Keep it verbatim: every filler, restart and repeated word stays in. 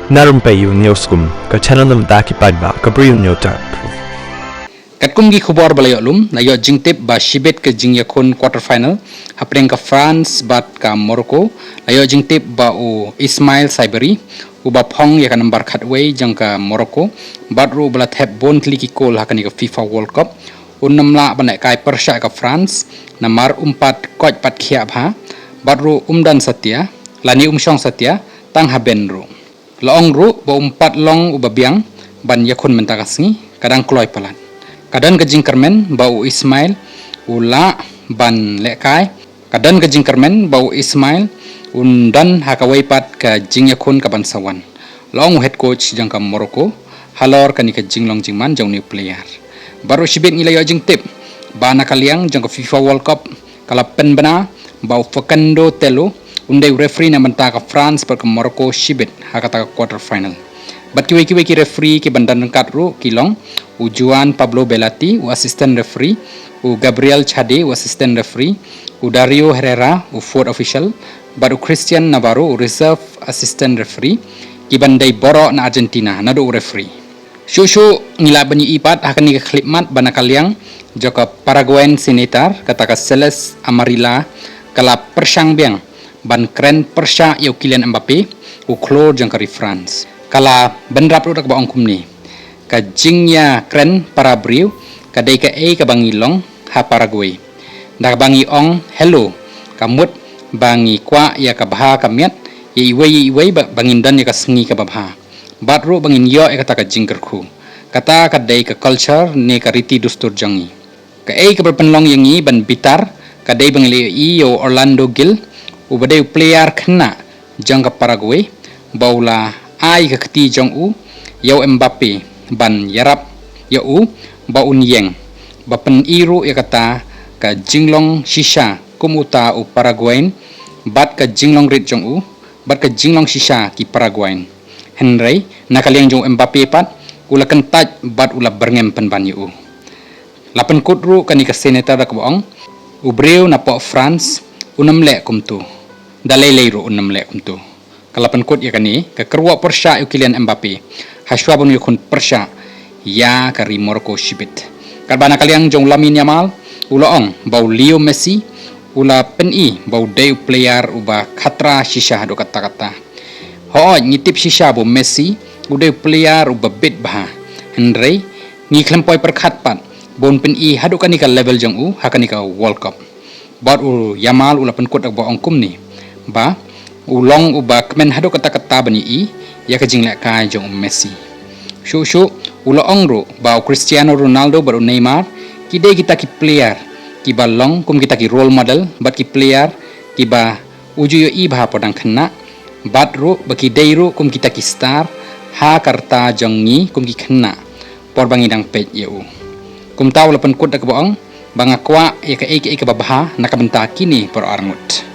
Na Rympei U News Kum, ka channel na bynta ki paidbah ka Bri U News Tap. Katkum ki khubor ba la ïoh lum, la ïoh jingtip ba shibit ka jingïakhun quarter final hapdeng ka France bad ka Morocco, la ïoh jingtip ba u Ismail Saibari, uba phong ïa ka nambar khatwei jong ka Morocco, bad ruh ba la thep bun tylli ki kol ha kane ka FIFA World Cup, un ym lah ban lehkai pyrshah ka France, namar um pat koit pat khiah bha, bad ruh um don satia, lane um shong satia, tang ha bench ruh. La ong ruh ba um pat long uba biang ban ïakhun mynta ka sngi, ka dang kloi palat. Ka don ka jingkyrmen ba u Ismail u lah ban lehkai, ka don ka jingkyrmen ba u Ismail un don ha kawei pat ka jingïakhun kaban sa wan, la ong u head coach jong ka Morocco, halor kane ka jinglong jingman jong u new player. Bad ruh shibit ngi la ïoh jingtip ba na ka liang jong ka FIFA World Cup, ka la pynbna ba u Facundo Tello un dei u referee na bynta ka France bad ka Morocco shibit ha kata ka quarter final. Bad kiwei kiwei ki referee kiban don ryngkat ruh ki long u Juan Pablo Belati, u assistant referee, u Gabriel Chade, u assistant referee, u Dario Herrera, u fourth official, bad u Christian Navarro, u reserve assistant referee, kiban dei baroh na Argentina naduh u referee. Shuh shuh ngi lah ban ïohi pat ha kane ka khyllipmat ba na ka liang jong ka Paraguayan senator, kata ka Celeste Amarilla, ka la pyrshang biang ban kren pyrshah ïa u Kylian Mbappe, u khlur jong ka ri France. Ka la bynrap ruh da kaba ong kumne: Ka jingïakren para briew ka dei kaei kaba ngi long ha Paraguay. Da kaba ngi ong hello, ka mut ba ngi kwah ïa ka bha ka miat ïa iwei ïa iwei, ba, ba ngin don ïa ka sngi kaba bha. Bad ruh ba ngin ïoh ïa kata ka jingkyrkhu. Kata ka dei ka culture ne ka riti dustur jong ngi. Kaei kaba pynlong ïa ngi ban bitar ka dei ba ngi la ïohi ïa u Orlando Gill, uba dei u player khynnah jong ka Paraguay, ba u la ai ka kti jong u ïa u Mbappe ban ïarap ïa u ba un ïeng, ba pyni ruh ïa kata ka jinglong shisha kum uta u Paraguayan, bad ka jinglong rit jong u, bad ka jinglong shisha ki Paraguayan. Hynrei na ka liang jong u Mbappe pat, u la kyntait bad u la byrngem pynban ïa u. La pynkut ruh kane ka senator da kaba ong, u briew napoh France un ym leh kumto. Da lei lei ruh un ym leh kumto. Ka la pynkut ïa kane ka kyrwoh pyrshah ïa u Kylian Mbappe, ha shuwa ban ïakhun pyrshah ïa ka ri Morocco shibit. Katba na ka liang jong u Lamine Yamal, u la ong ba u Leo Messi u la pyni ba u dei u player uba khatra shisha haduh katta katta. Hooid, ngi tip shisha ba u Messi u dei u player uba bit bha. Hynrei ngi khlem poi pyrkhat pat ba un pyni haduh kane ka level jong u ha kane ka World Cup. Bad u Yamal u la pynkut da kaba ong kumne, ba u long uba kmen haduh katta katta ban ïohi ïa ka jinglehkai jong u Messi. Shuh shuh u la ong ruh ba u Cristiano Ronaldo bad u Neymar ki dei kita ki player kiba long kum kita ki role model, bad ki player kiba u ju ïohi bha por dang khynnah, bad ruh ba ki dei ruh kum kita ki star ha ka rta jong ngi kum ki khynnah por ba ngi dang peit ïa u. Kumta u la pynkut da kaba ong ba nga kwah ïa kaei kaei kaba bha na ka bynta kine baroh arngut.